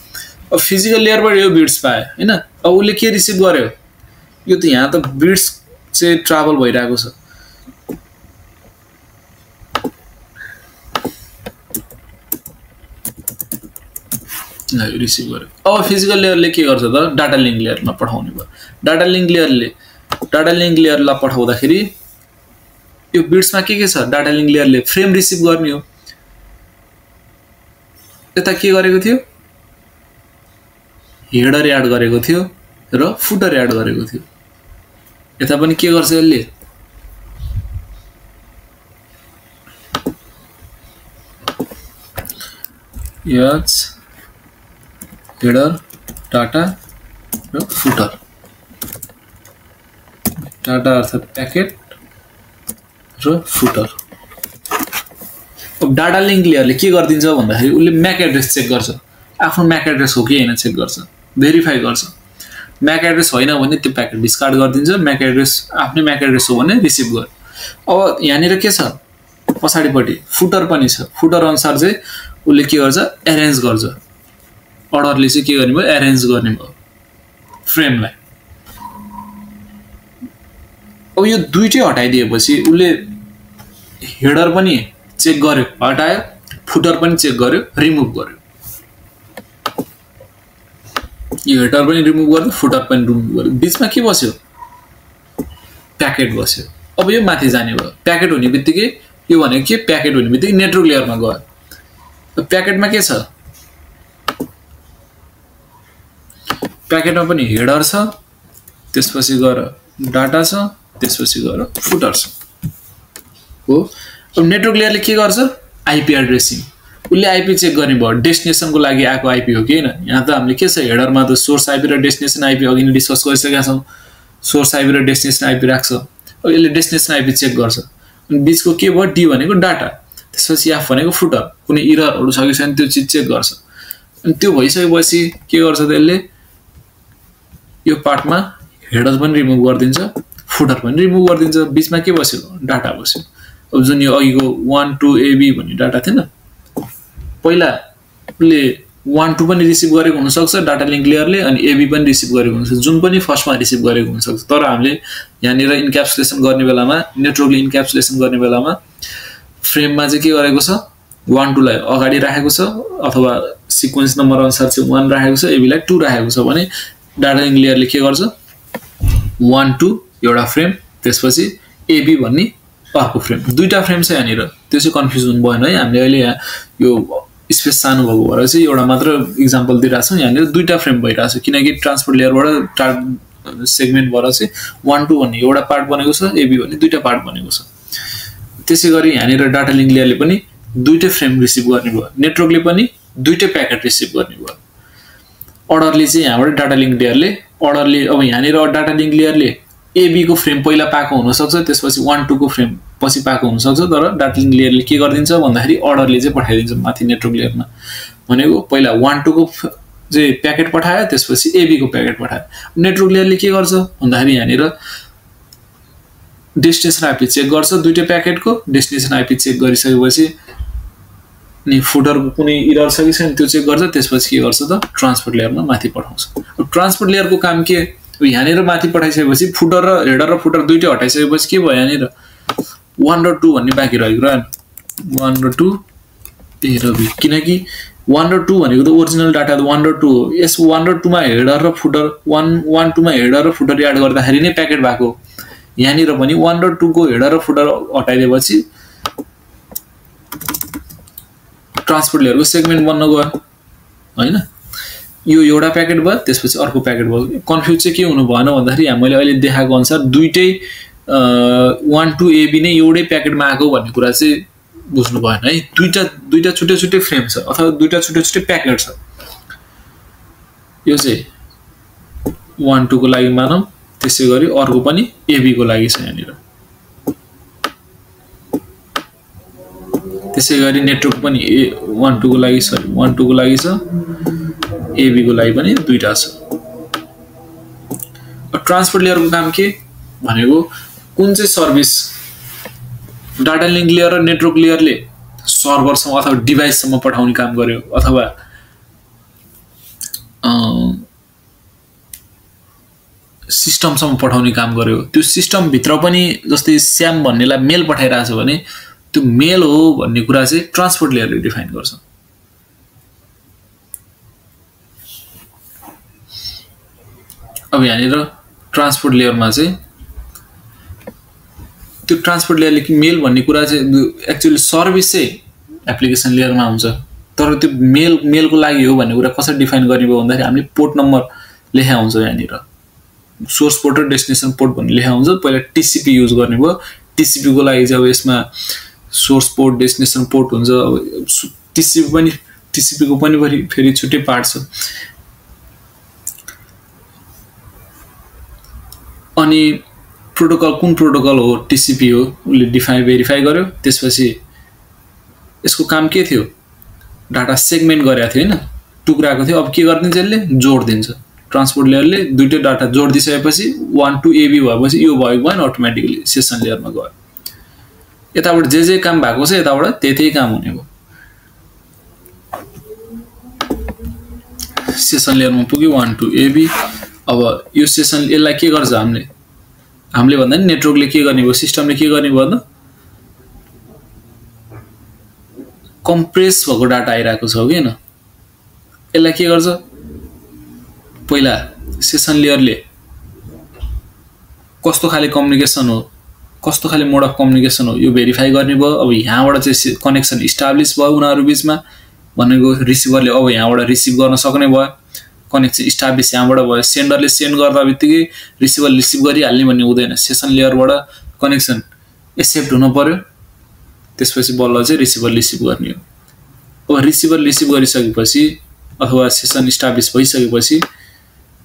अब फिजिकल लेयरबाट यो बिट्स पाए हैन अब उले के रिसिभ गर्यो यो त यहाँ त बिट्स चाहिँ ट्राभल भइरहेको छ रिसिभ गर्यो अब फिजिकल लेयरले के गर्छ त डाटा लिंक लेयरमा पठाउने भयो डाटा लिंक लेयरलाई पठाउँदाखेरि यो बिट्समा के छ डाटा लिंक लेयरले फ्रेम रिसिभ गर्ने हो यता के गरेको थियो हेडर एड गरेको थियो र फुटर एड गरेको थियो यता पनि के गर्छ यसले यस हेडर डाटा र फुटर डाटा अर्थात प्याकेट र फुटर अब डाटा लिंक लेयरले के गर्दिन्छ भन्दाखेरि उले म्याक एड्रेस चेक गर्छ आफ्नो म्याक एड्रेस हो कि हैन चेक गर्छ भेरिफाई गर्छ म्याक एड्रेस होइन भने त्यो प्याकेट डिस्कार्ड गरिदिन्छ म्याक एड्रेस आफ्नै म्याक एड्रेस हो भने रिसिभ गर्यो अब यहाँनिर के छ पछाडीपट्टि फुटर पनि छ फुटर अनुसार चाहिँ उले के गर्छ अरेन्ज गर्छ अर्डरले चाहिँ के गर्ने भयो अरेन्ज गर्ने भयो फ्रेमलाई अब यो दुईटै हटाइदिएपछि उले हेडर पनि चेक गर्यो हटायो फुटर पनि चेक गर्यो रिमुभ गर्यो यो हेडर पनि रिमुभ गर्यो फुटर पनि रिमुभ गर्यो बीचमा के बस्यो प्याकेट बस्यो अब यो माथि जाने भयो प्याकेट हुनेबित्तिकै यो भनेको के प्याकेट हुनेबित्तिकै नेटवर्क लेयरमा गयो प्याकेटमा के छ प्याकेटमा पनि हेडर छ त्यसपछि गएर डाटा छ त्यसपछि गएर फुटर छ हो अब नेटवर्क लेयरले के गर्छ आईपी एड्रेसिङ उले आईपी चेक गर्ने भयो डेस्टिनेसनको लागि आएको आईपी हो कि हैन यहाँ त हामीले के छ हेडरमा त सोर्स आईपी र डेस्टिनेसन आईपी अघि नै डिस्कस गरिसकेका छौं सोर्स आईपी र डेस्टिनेसन आईपी राख्छ अब यसले डेस्टिनेसन आईपी चेक गर्छ अनि बीचको के भयो डी भनेको डाटा त्यसपछि एफ भनेको फुटर कुनै एररहरु छ कि छैन त्यो चीज चेक गर्छ अनि त्यो भइसकेपछि के गर्छ त यसले यो पार्टमा हेडर पनि रिमुभ गरिदिन्छ फुटर पनि रिमुभ गरिदिन्छ बीचमा के बस्यो डाटा बस्यो अब जुन यो अघिको 1 2 AB भन्ने डाटा थिएन पहिला ले 1 2 पनि रिसिभ गरेको हुन सक्छ डाटा लिंक लेयरले अनि AB पनि रिसिभ गरेको हुन्छ जुन पनि फर्स्टमा रिसिभ गरेको हुन सक्छ तर हामीले यहाँनिर इन्क्याप्सुलेसन गर्ने बेलामा नेटवर्कले इन्क्याप्सुलेसन गर्ने बेलामा फ्रेममा चाहिँ के गरेको छ 1 2 लाई अगाडि राखेको छ अथवा सिक्वेन्स नम्बर अनुसार चाहिँ 1 राखेको छ AB लाई 2 राखेको छ भने डाटा लिंक लेयरले के गर्छ 1 2 एउटा फ्रेम त्यसपछि AB भन्ने अर्को फ्रेम दुईटा फ्रेम छ यहाँनिर त्यो चाहिँ कन्फ्युजन भएन है हामीले अहिले यहाँ यो स्पेस सानो भएको भएर चाहिँ एउटा मात्र एक्जाम्पल दिइरा छौं यहाँनिर दुईटा फ्रेम भइराछ किनकि ट्रान्सपोर्ट लेयरबाट सेगमेन्ट भएर चाहिँ 1 2 भन्ने एउटा पार्ट बनेको छ AB भन्ने दुईटा पार्ट बनेको छ त्यसैगरी यहाँनिर डाटा लिंक लेयरले पनि दुईटै फ्रेम रिसिभ गर्ने भयो नेटवर्कले पनि दुईटै प्याकेट रिसिभ गर्ने भयो अर्डरले चाहिँ यहाँबाट डाटा लिंक लेयरले अर्डरले अब यहाँनिर डाटा लिंक लेयरले AB को फ्रेम पहिला पाएको हुन सक्छ त्यसपछि 1 2 को फ्रेम पछि पाएको हुन सक्छ तर डाटा लिंक लेयरले के गर्दिन्छ भन्दाखेरि अर्डरले चाहिँ पठाइदिन्छ माथि नेटवर्क लेयरमा भनेको पहिला 1 2 को चाहिँ प्याकेट पठायो त्यसपछि AB को प्याकेट पठायो नेटवर्क लेयरले के गर्छ भन्दाखेरि यहाँनिर डेस्टिनेसन आईपी चेक गर्छ दुईटै प्याकेटको डेस्टिनेसन आईपी चेक गरिसकेपछि नि फुटरको कुनै एरर छ कि छैन त्यो चेक गर्छ त्यसपछि के गर्छ त ट्रान्सपोर्ट लेयरमा माथि पठाउँछ अब ट्रान्सपोर्ट लेयरको काम के यहाँनिर माथि पठाइसकेपछि फुटर र हेडर र फुटर दुईटै हटाइसकेपछि के भयो यहाँनिर 1 र 2 भन्ने बाँकी रह्यो र 1 र 2 A र B किनकि 1 र 2 भनेको त ओरिजिनल डाटा 1 र 2 हो। यस 1 र 2 मा हेडर र फुटर 1 2 मा हेडर र फुटर याड गर्दाखेरि नै प्याकेट भएको। यहाँनिर पनि 1 र 2 को हेडर र फुटर हटाइदिएपछि ट्रान्सपोर्ट लेयरको सेगमेन्ट बन्न गयो हैन। यो एउटा प्याकेट भयो, त्यसपछि अर्को प्याकेट भयो। कन्फ्युज चाहिँ के हुनु भएन भन्दाखेरि यहाँ मैले अहिले देखाएको अनुसार दुईटै 1 2 AB नै एउटै प्याकेटमा आएको भन्ने कुरा चाहिँ बुझ्नु भएन है। दुईटा छुट्टै छुट्टै फ्रेम छ अथवा दुईटा छुट्टै छुट्टै प्याकेट छ। यो चाहिँ 1 2 को लागि मानौँ, त्यसै गरी अर्को पनि AB को लागि छ यहाँनिर। त्यसै गरी नेटवर्क पनि 1 2 को लागि छ, 1 2 को लागि छ, AB को लागि पनि दुईटा छ। ट्रान्सपोर्ट लेयरको काम के भनेको कुन चाहिँ सर्भिस डाटा लिङ्क लेयर र नेटवर्क लेयरले सर्भरसम्म अथवा डिभाइससम्म पठाउने काम गर्यो अथवा सिस्टमसम्म पठाउने काम गर्यो। त्यो सिस्टमभित्र पनि जस्तै स्याम भन्नेलाई मेल पठाइरहेको छ भने त्यो मेल हो भन्ने कुरा चाहिँ ट्रान्सपोर्ट लेयरले डिफाइन गर्छ। अब यहाँनिर ट्रान्सपोर्ट लेयरमा चाहिँ त्यो ट्रान्सपोर्ट लेयरले कि मेल भन्ने कुरा चाहिँ एक्चुअली सर्भिस चाहिँ एप्लिकेसन लेयरमा हुन्छ, तर त्यो मेलको लागि हो भन्ने कुरा कसरी डिफाइन गर्ने भयो भन्दाखेरि हामीले पोर्ट नम्बर लेखा हुन्छ। यहाँनिर सोर्स पोर्ट र डेस्टिनेसन पोर्ट भन्ने लेखा हुन्छ। पहिला टिसिपी युज गर्ने भयो। टिसिपी को लागि चाहिँ अब यसमा सोर्स पोर्ट डेस्टिनेसन पोर्ट हुन्छ। अब टिसिपी को पनि फेरि छुट्टै पार्ट छ। अनि प्रोटोकल कुन प्रोटोकल हो टिसिपी हो उसले भेरिफाई गर्यो। त्यसपछि यसको काम के थियो, डाटा सेगमेन्ट गरेको थियो हैन, टुक्राको थियो। अब के गर्दिन्छ यसले जोड दिन्छ। ट्रान्सपोर्ट लेयरले दुईटै डाटा जोड दिइसकेपछि 1 2 AB भएपछि यो भएको भएन, अटोमेटिकली सेसन लेयरमा गयो। यताबाट जे काम भएको छ यताबाट त्यही काम हुने भयो। सेसन लेयरमा पुग्यो 1 2 AB। अब यो सेसन यसलाई के गर्छ हामीले भन्दा नि नेटवर्कले के गर्ने भयो, सिस्टमले के गर्ने भयो त कम्प्रेस भएको डाटा आइरहेको छ कि हैन। यसलाई के गर्छ, पहिला सेसन लेयरले कस्तो खाले कम्युनिकेसन हो, कस्तो खाले मोड अफ कम्युनिकेसन हो यो भेरिफाई गर्ने भयो। अब यहाँबाट चाहिँ कनेक्सन इस्टाब्लिश भयो उनीहरु बीचमा भनेको रिसिभरले अब यहाँबाट रिसिभ गर्न सक्ने भयो। कनेक्सन इस्टाब्लिश यहाँबाट भयो। सेन्डरले सेन्ड गर्दा बित्तिकै रिसिभर रिसिभ गरिहाल्ने भन्ने हुँदैन। सेसन लेयरबाट कनेक्सन एक्सेप्ट हुन पर्यो, त्यसपछि बल्ल चाहिँ रिसिभर रिसिभ गर्ने हो। अब रिसिभर रिसिभ गरिसकेपछि अथवा सेसन इस्टाब्लिश भइसकेपछि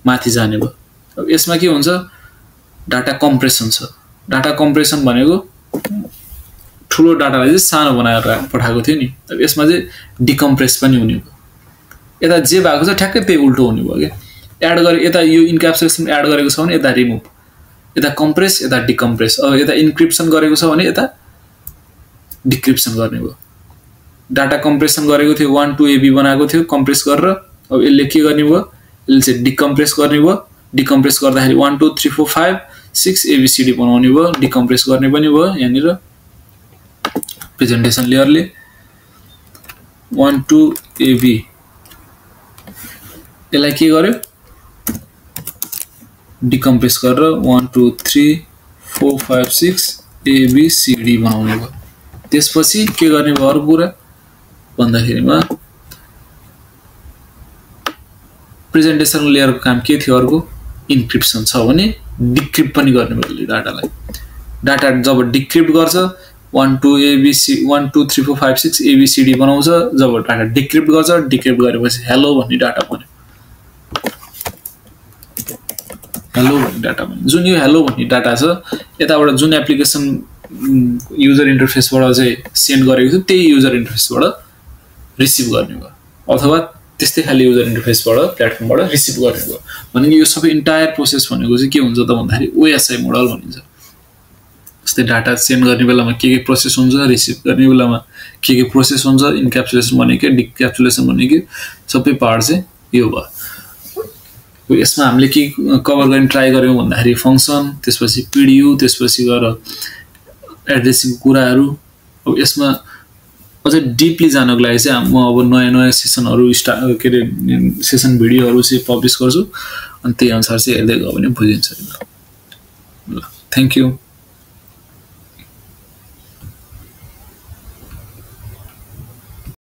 माथि जाने भयो। अब यसमा के हुन्छ, डाटा कम्प्रेसन छ। डाटा कम्प्रेसन भनेको ठुलो डाटालाई चाहिँ सानो बनाएर पठाएको थियो नि। अब यसमा चाहिँ डिकम्प्रेस पनि हुने भयो। यता जे भएको छ ठ्याक्कै त्यही उल्टो हुने भयो के। एड गरे यता यो इन्क्याप्सुलेसन एड गरेको छ भने यता रिमुभ, यता कम्प्रेस यता डिकम्प्रेस। अब यता इन्क्रिप्सन गरेको छ भने यता डिक्रिप्सन गर्ने भयो। डाटा कम्प्रेसन गरेको थियो 1 2 AB बनाएको थियो कम्प्रेस गरेर। अब यसले के गर्ने भयो, यसले चाहिँ डिकम्प्रेस गर्ने भयो। डिकम्प्रेस गर्दाखेरि 1 2 3 4 5 6 ABCD बनाउने भयो। डिकम्प्रेस गर्ने पनि भयो। यहाँनिर प्रेजेन्टेसन लेयरले 1 2 AB यसलाई के गर्यो, डिकम्प्रेस गरेर 1 2 3 4 5 6 ABCD बनाउने भयो। त्यसपछि के गर्ने भयो अर्को कुरा भन्दाखेरिमा प्रेजेन्टेसन लेयरको काम के थियो, अर्को इन्क्रिप्सन छ भने डिक्रिप्ट पनि गर्ने भयो। डाटा जब डिक्रिप्ट गर्छ 1 2 3 4 5 6 ABCD बनाउँछ। जब डाटा डिक्रिप्ट गर्छ, डिक्रिप्ट गरेपछि हेलो भन्ने डाटा बन्यो। हेलो भन्ने डाटा बन्यो। जुन यो हेलो भन्ने डाटा छ यताबाट जुन एप्लिकेसन युजर इन्टरफेसबाट चाहिँ सेन्ड गरेको थियो त्यही युजर इन्टरफेसबाट रिसिभ गर्ने भयो, अथवा त्यस्तै खाली युजर इन्टरफेसबाट प्लेटफर्मबाट रिसिभ गर्ने भयो। भनेको यो सबै इन्टायर प्रोसेस भनेको चाहिँ के हुन्छ त भन्दाखेरि OSI मोडल भनिन्छ। जस्तै डाटा सेन्ड गर्ने बेलामा के प्रोसेस हुन्छ, रिसिभ गर्ने बेलामा के प्रोसेस हुन्छ, इन्क्याप्सुलेसन भनेको डिक्याप्सुलेसन भनेको सबै पार्ट चाहिँ यो भयो। यसमा हामीले के कभर गर्ने ट्राई गर्यौं भन्दाखेरि फंक्सन, त्यसपछि PDU, त्यसपछि गएर एड्रेसिङ कुराहरु। अब यसमा अझै डिपली जानको लागि चाहिँ म अब नयाँ सेसनहरू के अरे सेसन भिडियोहरू चाहिँ पब्लिस गर्छु अनि त्यही अनुसार चाहिँ हेर्दै गयो भने बुझिन्छ। ल थ्याङ्क यू।